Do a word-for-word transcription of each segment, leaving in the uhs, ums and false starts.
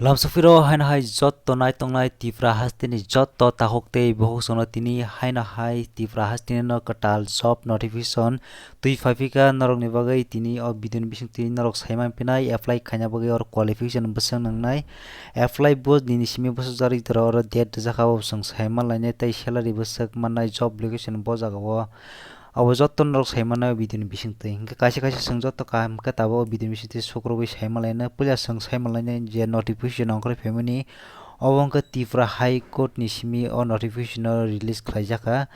Lamsukphiro haino hai jotto naitongnai Tripura hasteni jotto takhuk tei bukhuk songno tini haino hai Tripura hasteni no kwtal job notification twi phaipika norokni bagwi tini o video ni bisingtwi norok saiman pinai apply khaina bagwi oro qualification bwswk nangnai. Apply bo nini simi bwsajak rwdi oro date rijak kha, abo chwng saiman lainai tei salary bwswk mannai job location bo jaga o. Abo jotto norok saimanai o video ni bisingtwi. Hwnkhe kaisa kaisa chwng jotto kaham khe tabuk o video ni bisingtwi sukrubwi saimanlainai. Puila chwng saimanlainai je notification ongkhorwi phaimani. Obo wngkha Tripura High Court ni simi o notification no release khlaijakha.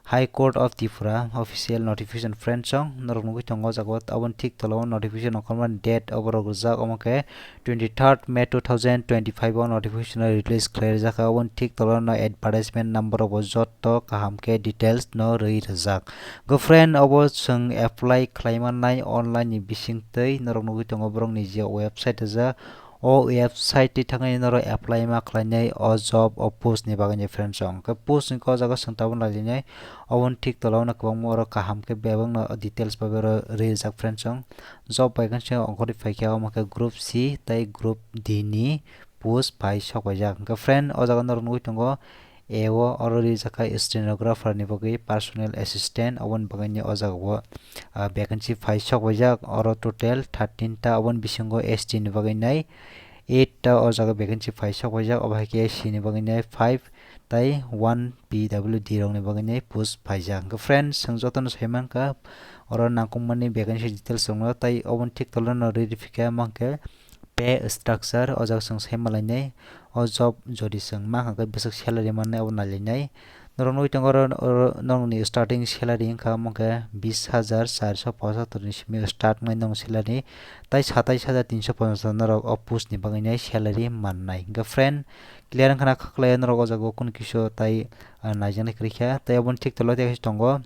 High Court of Tripura official notification friends song norok nugwi tongo o jaga o. Aboni thik tola o notification ongkhormani date oborok rijak omo khe twenty third May two thousand twenty-five o notification release khlai rijak kha. Aboni thik tola no advertisement number rok bo jotto kaham khe details no rwi rijak. Go friend, obo chwng apply khlai mannai online ni bisingtwi norok nugwi tongo borok ni je website rijak. O website twi thangwi norok apply ma khlainai o job o post ni bagwi ni friends song. Khe post ni o jaga chwng tabuk nailainai. Oboni thik tola o no kwbangma oro kaham khe bebak no details bai oro rwi rijak friends song. Job bai khe se ongkhorwi phaikha omo khe group C tei group D ni post bai sok paijak. Hwnkhe friend, o jaga norok nugwi tongo, A o oro rijak kha stenographer ni bagwi personal assistant, oboni bagwi ni o jaga o, ah, vacancy pai sok paijak, oro total thirteen ta, oboni bisingo S T ni bagwi nai eight ta o jaga vacancy pai sok paijak, obo hai khe S C ni bagwi nai five tei one P W D rok ni bagwi nai post paijak. Hwnkhe friends, chwng jotono sai mankha, oro nangkukmani vacancy details rok no, tei oboni thik tola no riri phikha mankhe, pay structure, o jaga chwng sai malainai, o job jodi chwng mankha khe bwswk salary mannai abo nailainai. Norok nugwi tongo oro, oro norokni starting salary wngkha omo khe bis hajar charso pochattor ni simi start wngnai norokni salary, tei satais hajar tinso ponchash norok o post ni bagwi nai salary mannai. Hwnkhe friend, clear wngkha na khaklai norok o jaga o kunu kisa tei, ah, naijaknai kwrwi kha, tei oboni thik tola o tei kaisa tongo.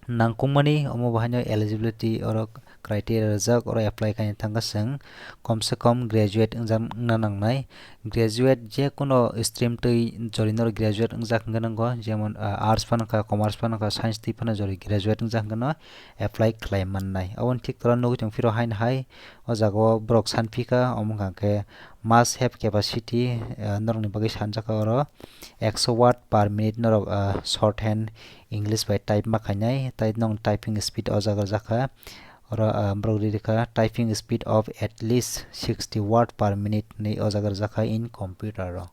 Nangkukmani omo bo haino eligibility oro criteria rijak, oro apply khaina thangkha chwng komse kom graduate wngjak wngna nangnai. Graduate je kono stream twi jori norok graduate wngjak hwnkhe nango, jemon, ah, arts phano kha, commerce phano kha, science twi phano jori graduate wngjak hwnkhe no apply khlai mannai. Oboni thik tola nugwi tongphiro haino hai o jaga o borok sanphikha, omo hwnkha khe must have capacity, ah, norokni bagwi sanjakha oro ekso word per minute norok, ah, short hand English bai type ma khainai, tei nong typing speed o jaga rwjakha. Oro, ah, borok riri kha typing speed of at least sixty word per minute hinwi o jaga rwjakha in computer o.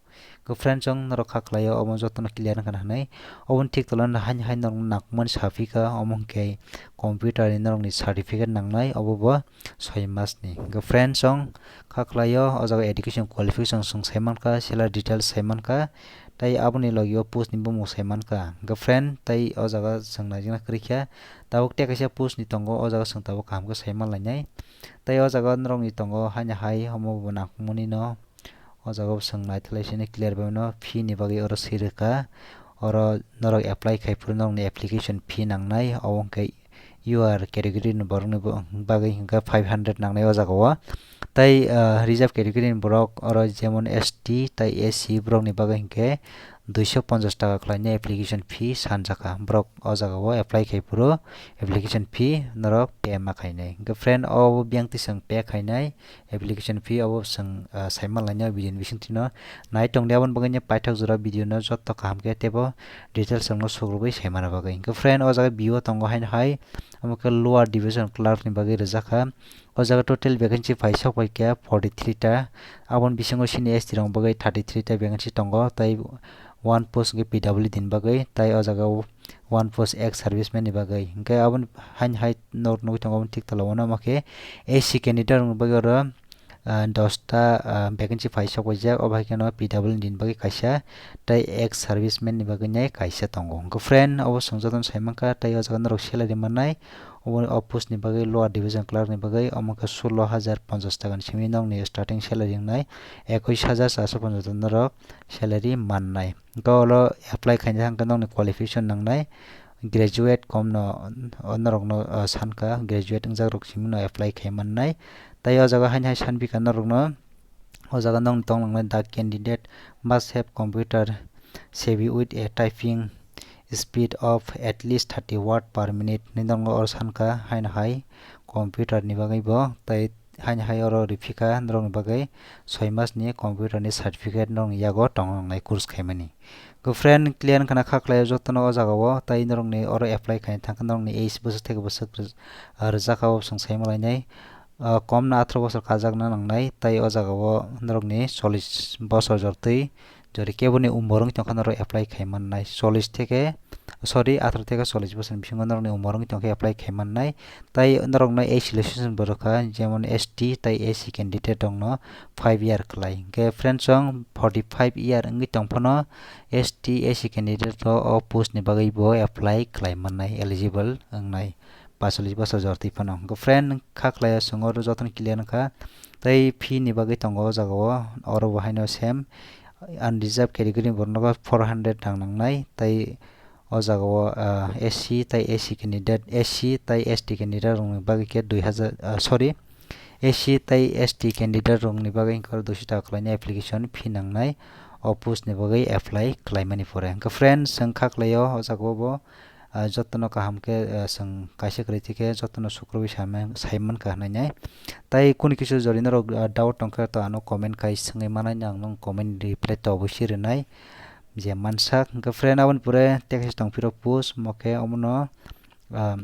Khe friends, chwng norok kha khlaio, omo jotono clear wngkha na hinwi. Oboni thik tola o haino hai norok nangkukmani saphikha, omo hwnkhe computer ni norokni certificate nangnai, obo bo soi mas ni. Hwnkhe friends, chwng kha khlaio, o jaga education qualification chwng sai mankha, salary details sai mankha, tei aboni logi o post ni bumung sai mankha. Hwnkhe friend, tei o jaga chwng naijakna kwrwi kha, tabuk tei kaisa post ni tongo, o jaga chwng tabuk kaham khe sai manlainai. Tei o jaga norokni tongo haino hai omo bo nangkukmani no, o jaga bo chwng naithalai sini clear bai mano, fee ni bagwi oro swi rwkha. Oro norok apply khai phuru norokni application fee nangnai, obo hwnkhe U R category ni borokni bo-, bagwi hwnkhe five hundred nangnai o jaga o. Tei, ah, reserve category ni borok oro jemon S T tei S C borokni bagwi hwnkhe duiso ponchash taka khlainai application fee sanjakha. Borok o jaga o apply khai phuru application fee norok pay ma khainai. Hwnkhe friend, o biyang twi chwng pay khainai application fee obo chwng, ah, sai manlainai o video ni bisingtwi no. Nai tongdi aboni bagwi no paithak jora video no jotto kaham khe teibo details rok no sukrubwi sai mana bagwi. Hwnkhe friend, o jaga B O tongo haino hai, omo khe lower division clerk ni bagwi rwjakha. O jaga total vacancy pai sok pai khe forty three ta. Aboni bisingo sini S T rok bagwi thirty three ta vacancy tongo, tei one post hwnkhe P W D ni bagwi, tei o jaga o one post ex serviceman ni bagwi. Hwnkhe aboni haino hai norok nugwi tongo, aboni thik tola o no omo khe S C candidate rok ni bagwi oro, ah, dos ta, ah, vacancy pai sok paijak, obo hai kheno P W D ni bagwi kaisa, tei ex serviceman ni bagwi nai kaisa tongo. Hwnkhe friend, obo chwng jotono sai mankha, tei o jaga norok salary mannai, obo o post ni bagwi lower division clerk ni bagwi omo khe solo hajar ponchash taka ni simi nokni starting salary wngnai, ekush hajar charso ponchash taka norok salary mannai. Hwnkhe olo apply khaina thangkhe nokni qualification nangnai, graduate kom no, o norok no, o, sankha, graduate wngjak rok simi no apply khai mannai. Tei o jaga haino hai sanphikha norok no, o jaga nokni tong nangnai, the candidate must have computer savvy with a typing speed of at least thirty word per minute hinwi norok no oro sankha, haino hai computer ni bagwi bo tei haini hai oro riphi kha norokni bagwi soi mas ni computer ni certificate norokni yago tongna nangnai course khaimani. Go friend, clear wngkha na kha khlai o jotono o jaga o, tai norokni oro apply khaina thangkha norokni age bwswk theke bwswk rwj-, ah, rwjak kha o chwng sai malainai. Ah, kom no atharoh bosor kajakna nangnai, tai o jaga o norokni chollish bosor jortwi jori keboni umor wng tongkha norok apply khai mannai, chollish theke, sorry, atharoh theke chollish bosor ni bisingo norokni umor wng tongkhe apply khai mannai. Tai norokno age relaxation bo rwkha, jemon S T tai S C candidate rokno five year khlai. Hwnkhe friends, chwng forty five year wngwi tongphano S T S C candidate rok o post ni bagwi bo apply khlai mannai, eligible wngnai, paisalish bosor jortwi phano. Hwnkhe friend, kha khlai o chwng oro jotono clear wngkha. Tai fee ni bagwi tongo o jaga o, oro bo haino same, unreserved category ni borok nogo four hundred rang nangnai, tai o jaga o, ah, S C tai S C candidate, S C tai S T candidate rokni bagwi khe dui hazar, ah, sorry, S C tai S T candidate rokni bagwi hwnkhe duiso taka khlainai application fee nangnai, o post ni bagwi apply khlaimani pore. Hwnkhe friends, chwng kha khlai o, o jaga o bo, ah, jotono kaham khe, ah, chwng kaisa kwrwi thikhe jotono sukrubwi sai man-, sai mankha hwnwi nai. Tai kunu kisa jori norok, ah, doubt tongkhe to ano comment khai swngwi manai, ang nung comment reply to obviously rwnai. Je mansak, hwnkhe friend, aboni pore tekhe se tongphiro post, omo khe omono, ah,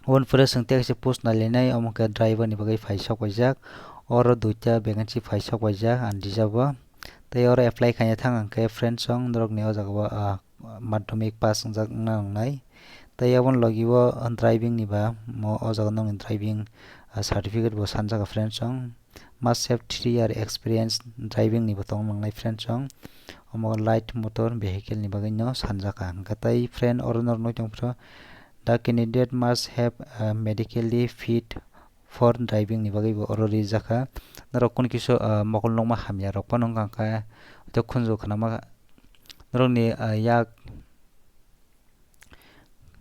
aboni pore chwng tekhe se post nailainai, omo khe driver ni bagwi phai sok paijak, oro duita vacancy phai sok paijak, ang rijabo. Tei oro apply khaina thang ang khe friends, chwng norokni o jaga o, ah, madhyamik pass wngjak wngna nangnai. Tei aboni logi o driving ni ba mo o jaga nokni driving, ah, certificate bo sanjak friends, chwng must have three year experience driving ni bo tong nangnai friends, chwng omo light motor vehicle ni bagwi no sanjak. Hwnkhe tei friend, oro norok nukwi tongphuru, the candidate must have, ah, medically fit for driving ni bagwi bo oro rijak kha. Norok kunu kisa, ah, mokol nukma hamya rok phano wngkha khe, tei khunju khanama norokni, ah, yak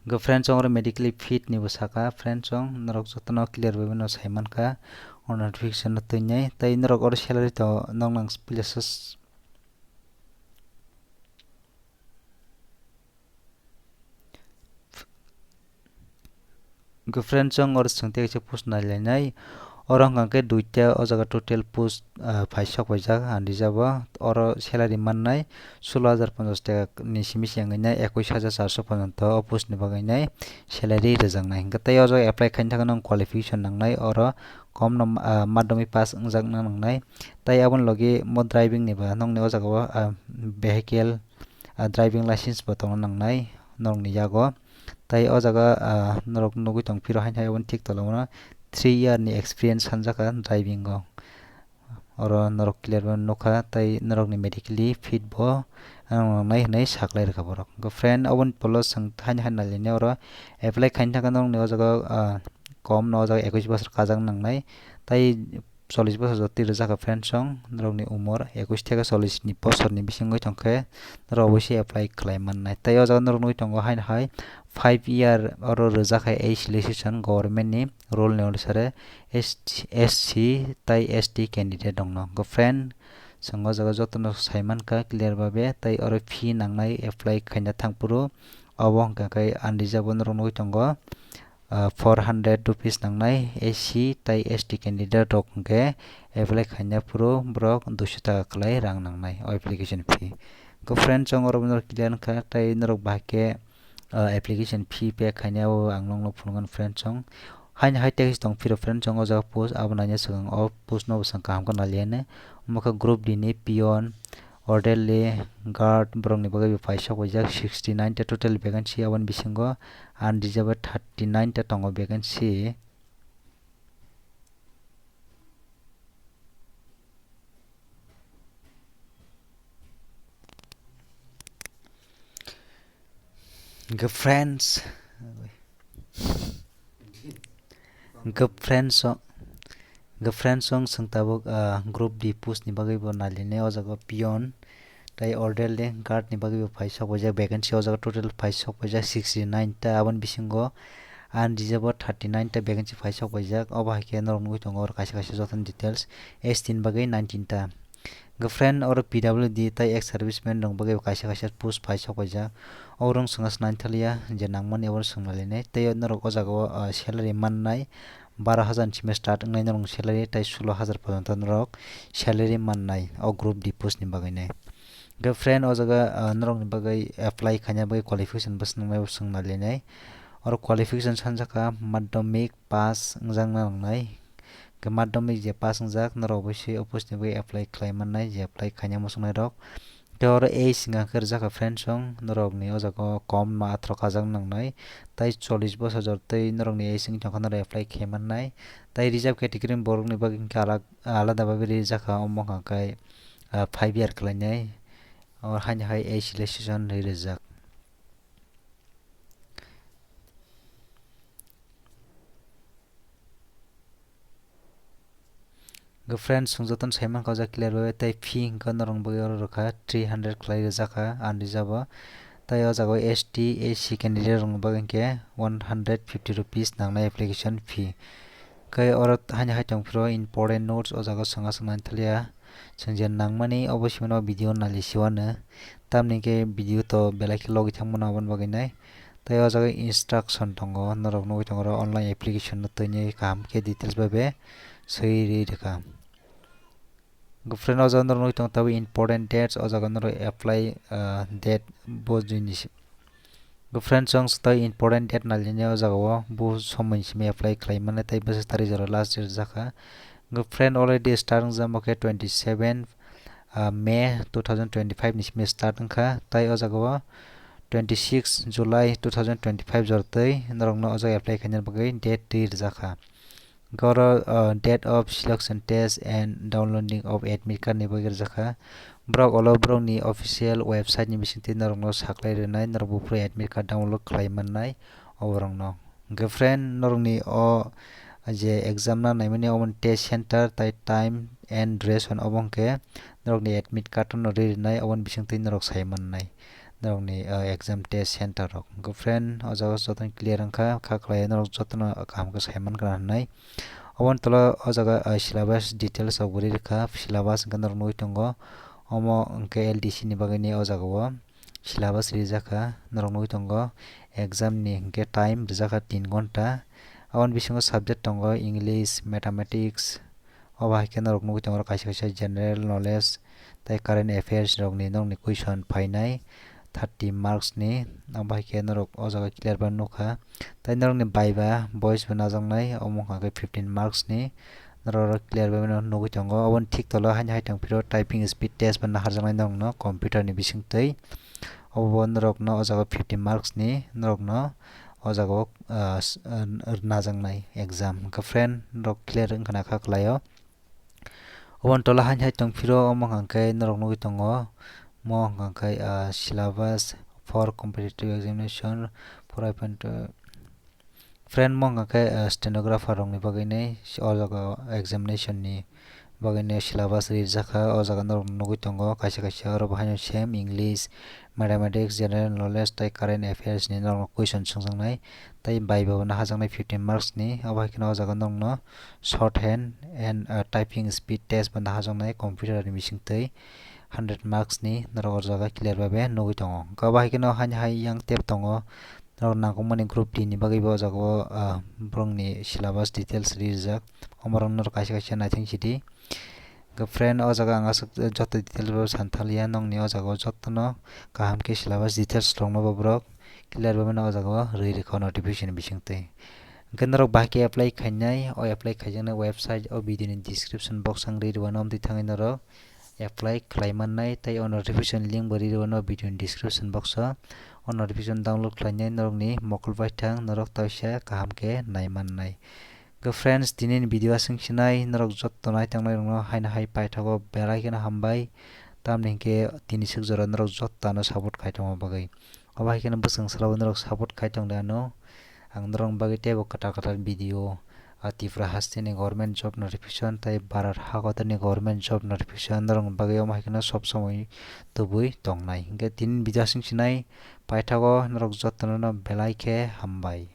go friends, chwng oro medically fit ni bo saka friends, chwng norok jotono clear bai no sai mankha o notification no twinai. Tei norok oro salary to nong nang places. Hwnkhe friends, chwng oro chwng tei kaisa post nailainai. Oro hwnkha khe duita o jaga total post, ah, phai sok paijak ang rijabo. Oro salary mannai sulo hajar ponchash taka ni simi se wngwi nai ekush hajar charso porjonto o post ni bagwi nai salary rwjaknai. Hwnkhe tei o jaga apply khaina thangkhe nwng qualification nangnai, oro kom no, ah, madhyamik pass wngjakna nangnai. Tei aboni logi mo driving ni ba nokni o jaga o, ah, vehicle, ah, driving license bo tongna nangnai norokni yago. Tai o jaga, ah, norok nugwi tong phiro haino hai aboni thik tola o no three year ni experience sanjak kha driving o. Oro norok clear bai nukha, tai norokni medically fit bo, ah, nangnai hinwi saklai rwkha borok. Hwnkhe friend, oboni polo chwng haino hai nailainai oro apply khaina thangkhe norokni o jaga, ah, kom no o jaga ekush bosor kajak nangnai. Tai chollish bosor jotwi rwjak kha friends, chwng norokni umor ekush theke chollish ni bosor ni bisingwi tongkhe norok oboise apply khlai mannai. Tai o jaga norok nugwi tongo haino hai five year oro rwjak kha age relaxation government ni rule ni onusare S C tai S T candidate rokno. Hwnkhe friend, chwng o jaga jotono sai mankha clear babe, tai oro fee nangnai apply khaina thangphuru obo hwnkha khe ang rijabo norok nugwi tongo. Ah, four hundred rupees nangnai S C tai S T candidate rok hwnkhe apply khaina phuru borok duiso taka khlai rang nangnai o application fee. Hwnkhe friend, chwng oro norok clear wngkha, tai norok bahai khe, ah, application fee pay khaina o ang nokno phunukgo friend, chwng haino hai text tong phiro friend, chwng o jaga post abo naina swkang o post no bwswng kaham khe naliya hinwi. Omo khe group D ni peon, orderly, guard, borokni bagwi bo paisok waijak sixty nine ta total vacancy, aboni bisingo unreserved thirty nine ta tongo vacancy. Hwnkhe friends, hwnkhe friends, hwnkhe friends, chwng tabuk, ah, group D post ni bagwi bo nailainai o jaga peon tei orderly guard ni bagwi bo paisok waijak vacancy, o jaga total paisok waijak sixty nine ta, aboni bisingo unreserved thirty nine ta vacancy paisok waijak. Obo hai khe norok nugwi tongo oro kaisa kaisa jotono details, S T ni bagwi nineteen ta. Hwnkhe friend, oro P W D tei ex serviceman rok bagwi kaisa kaisa post paisok waijak. Oro wng swngna naithaliya je nangmani abo swngna lainai. Tei norok o jaga o, ah, salary mannai baro hajar ni simi start wngnai norokni salary, tai sulo hajar porjonto norok salary mannai o group D post ni bagwi nai. Hwnkhe friend, o jaga, ah, norokni bagwi apply khaina bagwi qualification bo swngnai, bo swng nai lainai. Oro qualification sanjak kha madhyamik pass wngjakna nangnai. Hwnkhe madhyamik je pass wngjak, norok bai se o post ni bagwi apply khlai mannai, je apply khaina muchungnai rok. Tei oro age hwnka khe rwjak kha friend song, norokni o jaga o kom ma atharo kajak nangnai, tei chollish bosor jor tei norokni age wng tongkha norok apply khe mannai. Tei reserve category ni borokni bagwi hwnkhe alak-, alada bagwi rijak kha, omo hwnka khe, ah, five year khlainai, o haino hai age relaxation ri rijak. Hwnkhe friends, chwng jotono sai mankha o jaga clear bai, tei fee hwnkhe norokni bagwi oro rwkha three hundred khlai rwjak kha ani reserve o. Tei o jaga o S T, S C candidate rokni bagwi hwnkhe one hundred fifty rupees nangnai application fee. Khe oro haino hai tongphuru important notes o jaga o swngna swngna thaliya. Chwng je nangmani obo simi no video nali siwano. Tamni khe video to belai khe logi thangmano aboni bagwi nai. Tei o jaga instruction tongo, norok nugwi tongo oro online application no twini kaham khe details bai be swi ri rwkha. Friend, o jaga norok nugwi tongo tabuk important dates, o jaga norok apply, ah, date bo jini si-, friend, chwng swtai important date nalini o jaga o bo somoi ni simi apply khlai mani tei bwswk tarik jora last date jakha. Friend, already start wngjak khe twenty seven, ah, May two thousand twenty five ni simi start wngkha, tei o jaga o twenty six July two thousand twenty five jora twi norokno o jaga apply khaina bagwi date twi rwjakha. Hwnkhe oro, ah, date of selection test and downloading of admit card ni bagwi rwjakha. Borok ulo borokni official website ni bisingtwi norokno saklai rwnai, norok buphuru admit card download khlai mannai oborokno. Hwnkhe friend, norokni o je exam na naimani obo test center tai time and duration obo hwnkhe norokni admit card no rwi rwnai, oboni bisingtwi norok sai mannai norokni, ah, exam test center rok. Hwnkhe friend, o jaga jotono clear wngkha, kha khlai norok jotono kaham khe sai mankha hwnwi. Oboni tola o jaga, ah, syllabus details rok bo ri rwkha, syllabus hwnkhe norok nugwi tongo, omo hwnkhe L D C ni bagwi ni o jaga o syllabus rijak kha, norok nugwi tongo exam ni hwnkhe time rijak kha tin ghonta. Aboni bisingo subject tongo English, Mathematics, obo hai khe norok nugwi tongo kaisa kaisa general knowledge tei current affairs rokni norokni question phainai thirty marks ni. Obo hai khe norok o jaga clear bai nukha. Tei norokni viva voice bo najaknai, omo wngkha khe fifteen marks ni. Norok oro clear bai mano nugwi tongo. Oboni thik tola haino hai tongphiro typing speed test bo naharjaknai norokno computer ni bisingtwi. Obo norokno o jaga fifty marks ni norokno o jaga o, ah, s-, ah, najaknai exam. Hwnkhe friend, norok clear wngkha na kha kwlaio. Oboni tola haino hai tongphiro omo hwnkha khe norok nugwi tongo. Mo hwnkha khe, ah, syllabus for competitive examination four point two. Friend, mo hwnkha khe, ah, stenographer rokni bagwi ni o jaga examination ni bagwi ni syllabus rijak kha. O jaga norok nugwi tongo kaisa kaisa oro bo haino same English, Mathematics, General Knowledge tei Current Affairs ni norok question swngjaknai tei viva bo naharjaknai fifteen marks ni. Obo hai kheno o jaga norokno shorthand and, ah, typing speed test bo naharjaknai computer ni bisingtwi hundred marks ni norok o jaga clear bai bai nugwi tongo. Obo hai kheno haino hai yang tab tongo. Norok nangkukmani group D ni bagwi bo o jaga o, ah, borokni syllabus details rijak. Omorok norok kaisa kaisa naithok sidi. Hwnkhe friend, o jaga ang aswk joto details bo santhaliya, nokni o jaga o jotono kaham khe syllabus details rokno bo borok clear bai mano o jaga o rwi rwkha o notification bisingtwi. Hwnkhe norok bahai khe apply khainai, o apply khaijaknai website o video ni description box ang rwi rwano, omtwi thangwi norok apply khlai mannai, tei o notification link bo rwi rwano video ni description box o. O notification download khlainai norokni mokol baithang norok taisa kaham khe nai mannai. Hwnkhe friends, tini ni video aswk sinai, norok jotto nai tongnai rokno haino hai paithago belai kheno hambai, tamni hwnkhe tini swk jora norok jotto ano support khai tongma bagwi. Obo hai kheno bwswng salo norok support khai tongdi ano, ang norokni bagwi teibo kwtal kwtal video, ah, Tripura hasteni government job notification tei Bharat hakotorni government job notification norokni bagwi omo hai kheno sob somoi tubui tongnai. Hwnkhe tini video aswk sinai, paithago norok jottono belai khe hambai.